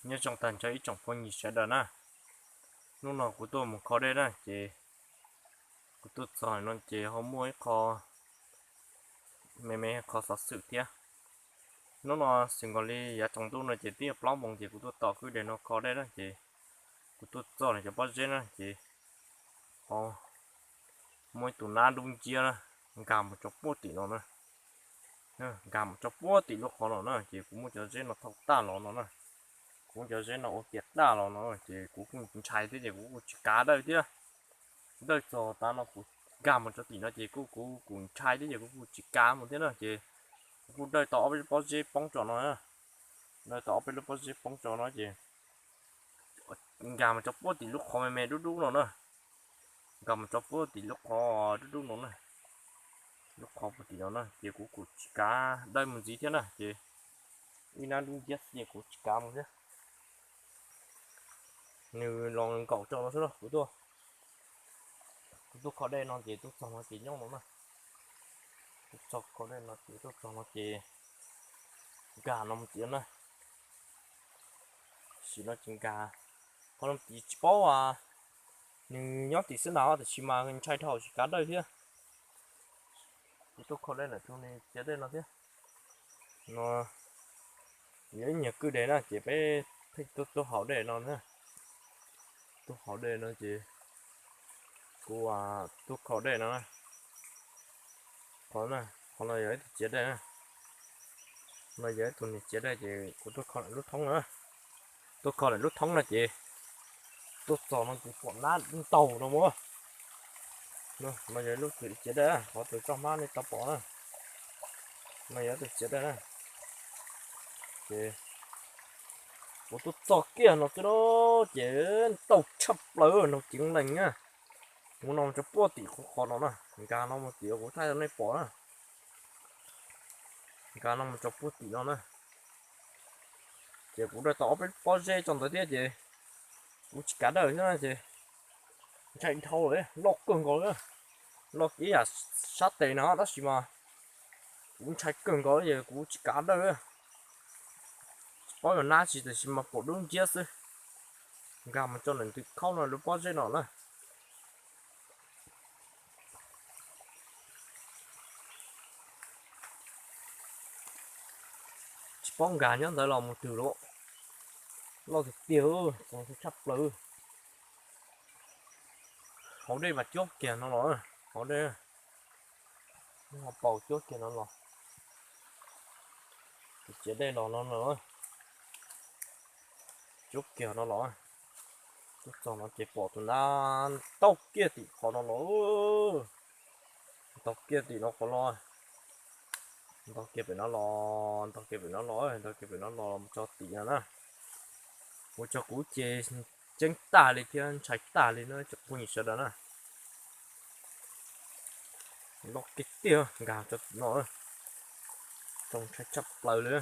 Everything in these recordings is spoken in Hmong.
Nyob zoo tag nrho ib tsoom phooj ywg sawv daws na. Hnub no kuv tuaj mus kho dej na ces kuv tuaj txog no ces ho muaj ib qho me me qho xov xwm thiab. Hnub no xwm nkaus li yav tsaus ntuj no ces twb yog plaub moos ces kuv tuaj tom kwj deg no kho dej na ces kuv tuaj txog no cov pob zeb na ces ho muaj ib tus nab dub nciab na nkag mus rau puag tim no na. Nkag mus rau puag tim lub qhov no na ces kuv muab cov zeb no thauj tag los no na. Kuv muab cov zeb no ua tiav tag los no ces kuv kuj ntshai thiab ces kuv kuj tsis kav dawj thiab. Dawj txog tav no kuv nkag mus rau tim no ces kuj kuv kuj ntshai thiab ces kuv kuj tsis kav mus thiab na ces kuv kuj dawj tau ob peb lub pob zeb poob tso no. Dawj tau ob peb lub pob zeb poob tso no ces nkag mus rau puag tim lub qhov me me dub dub no na. Nkag mus rau puag tim lub qhov dub dub no na. Lub qhov puag tim no na ces kuv kuj tsis kav dawj mus ntxiv thiab na ces ib nab dub nciab xwb ces kuv tsis kav mus thiab. Nws los nkaum tso no xwb na. Kuv tuaj, kuv tuaj kho dej no ces tuaj txog no ces nyob no na. Tuaj txog kho dej no ces tuaj txog no ces nkag no mus tim na. Sim no ces nkag qhov no tim tsis paub, nws nyob tim xwb ntag tiam sis mas ntshai dhau tsis kav dawj thiab. Kuv tuaj kho dej ntawm tus niag ciav dej no thiab. No yog ib nyuag kwj deg na ces peb pheej tuaj tuaj haus dej no na. Tuaj haus dej no ces kuv tuaj kho dej no na. Qhov no, qhov no yog ib tug ciav dej na. No yog ib tug niag ciav dej ces kuv tuaj kho lawm lub thoob na. Tuaj kho lawm lub thoob no ces tuaj txog no ces pom nab ntaug no mus. No yog lub tug ciav dej, qhov tus txoj hmab nej tau pom na. No yog tus ciav dej na. Ces kuv tuaj txog kiag no xwb na, ces ntaug tshaj plaws no ceev lees na. Mus no rau puag tim qhov qhov no na, nkag no mus tim kuv thaij rau nej pom na. Nkag no mus rau puag tim no na. Ces kuv dawj tau ob peb pob zeb tso ntawd thiab ces kuv tsis kav dawj thiab na ces ntshai dhau lawm, loj kawg nkaus li. Loj ib yam sab tes no tab sis mas kuv ntshai kawg nkaus ces kuv tsis kav dawj. Tsis paub yog nab tsi tab sis mas pom dub nciab xwb. Nkag mus tso ntawm ntws khaub no lub pob zeb no na. Tsis paub nkag nyob ntawd los mus twg lawm. Loj tiag tiag, txaus ntshai tshaj plaws. Hauv dej mas cuab kiag no los, hauv dej ho paus cuab kiag no los. Tus ciav dej los no na, cuab kiag no los. Tuaj txog no ces pom tus nab ntaug kiag tim qhov no los, ntaug kiag tim no qhov los. Ntaug kiag pem no los, ntaug kiag pem no los, ntaug kiag pem no los mus tso tim no na. Ua tso kuv ces ceeb tag li thiab ntshai tag li no tsoom phooj ywg sawv daws na. Loj kiag tiag, nkag tso tim no, txaus ntshai tshaj plaws li.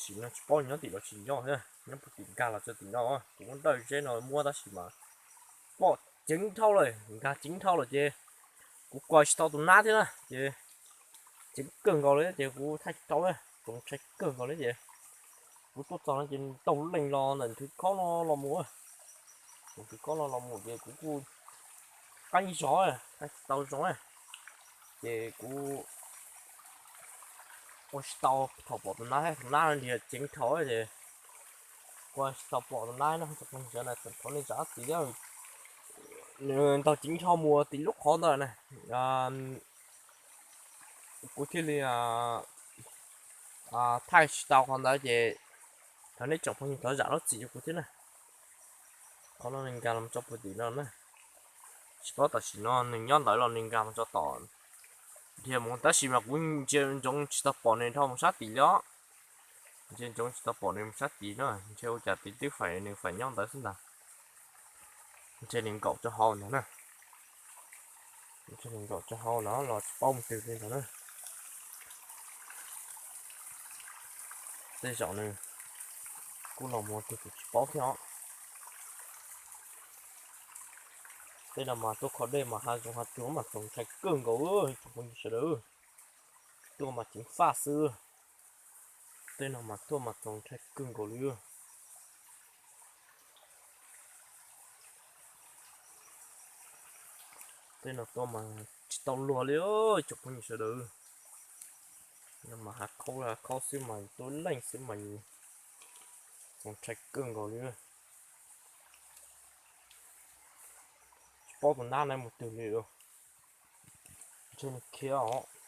Sim no tsis paub nyob tim los tsis nyob thiab, nyob puag tim nkag los tso tim no. Kuv muab dawj zeb no muab tab sis mas pom ceev dhau lawm, nkag ceev dhau lawm ces kuv kuas tsis tau tus nab thiab na ces ceev kawg nkaus li ces kuv thaij tsis tau, txaus ntshai kawg nkaus li ces kuv tuaj txog no ces ntaug lees los ntawm nthwv khaub no los mus. Ntawm nthwv khaub no los mus ces kuv kuj qab zov, thaij tsis tau zoo ces kuv ua tsis tau thaum pom tus nab, tus nab nrhiav ceev dhau ces ua tsis tau pom tus nab no. Tsoom phooj ywg sawv daws thov nej zam txim thiab. Nws ntaug ceev dhau mus tim lub qhov ntawd na. Kuv thiaj li thaij tsis tau qhov ntawd ces thov nej tsoom phooj ywg thov zam lub txim rau kuv thiab na. Qhov no nws nkag los tso puag tim no na. Tsis paub tam sim no nws nyob ntawd los nws nkag mus tso tom dhia mus tab sis mas kuv ntsia ntsoov tsis tau pom nws dhau mus sab tid li os. Ntsia ntsoov tsis tau pom nws mus sab tid na, ntshe ua cas tid twb faim nws faim nyob ntawd xwb ntag. Ntshe nws nkaum rau hauv ntag na. Ntshe nws nkaum rau hauv no los tsis paub mus twg li ntag na. Tej zaum nws kuj los mus twg kuv tsis paub thiab os. Tej no mas tuaj kho dej mas hav zoov hav tsuag mas txaus ntshai kawg nkaus tsoom phooj ywg sawv daws. Tuaj mas ceev faj xwb. Tej no mas tuaj mas txaus ntshai kawg nkaus li. Tej no tuaj mas tsis tau luag li, cov phooj ywg sawv daws. No mas hav khaub, hav khaub xwb mas tuaj leej xwb mas yus txaus ntshai kawg nkaus li. Tsis paub tus nab na mus twg li. Ntshe nws khiav os.